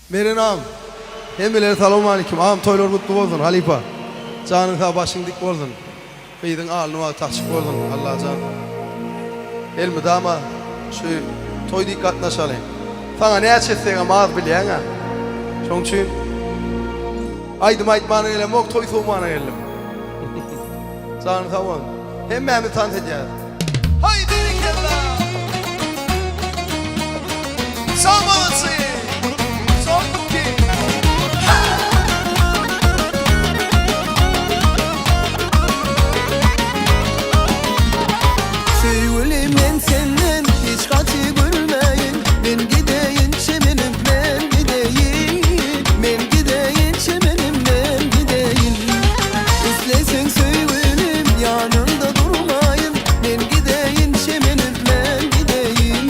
Meren agam hemmelere salowmalikim agam toýlar gutly bolsun halypa janyň sag başyň dik bolsun gyzyň alny wagty açyk bolsun Allajan elmydama şu toý dik gatnaşaly saňa näçe etsegem az bilýäňä şoň üçin aýdym aýtmana gelemok toý sowmana geldim janyň sag bolsun hemmämiz tans edýäris. Haý berekella! Sag bolsun! Sowduk ki! Söýgülim men senden hiç gaty görmäýin Men gideýin çemenim men gideýin Men gideýin çemenim men gideýin Isleseň söýgülim ýanyňda durmaýyn Men gideýin çemenim men gideýin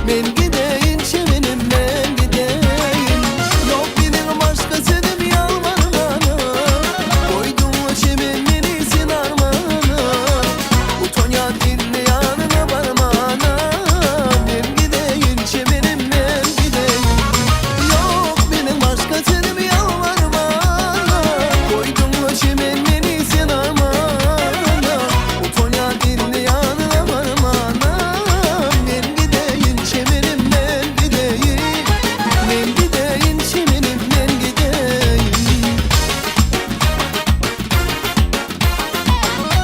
Men gideýin çemenim men gideýin Ýok meniň başga sözüm ýalbarmana Goýduň çemen meni sen armana Utanýan indi ýanyňa barmana Men gideýin çemenim men gideýin Ýok meniň başga sözüm ýalbarmana Goýduň çemen meni sen armana Utanýan indi ýanyňa barmana Men gideýin çemenim men gideýin Men gideýin çemenim men gideýin.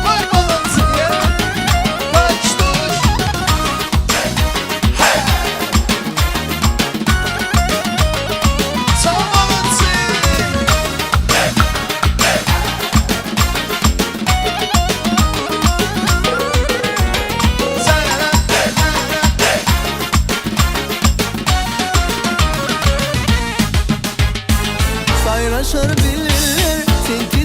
Vay balansın ya. Kaç duş. Sağ balansın. Saýraşar bilbiller sen.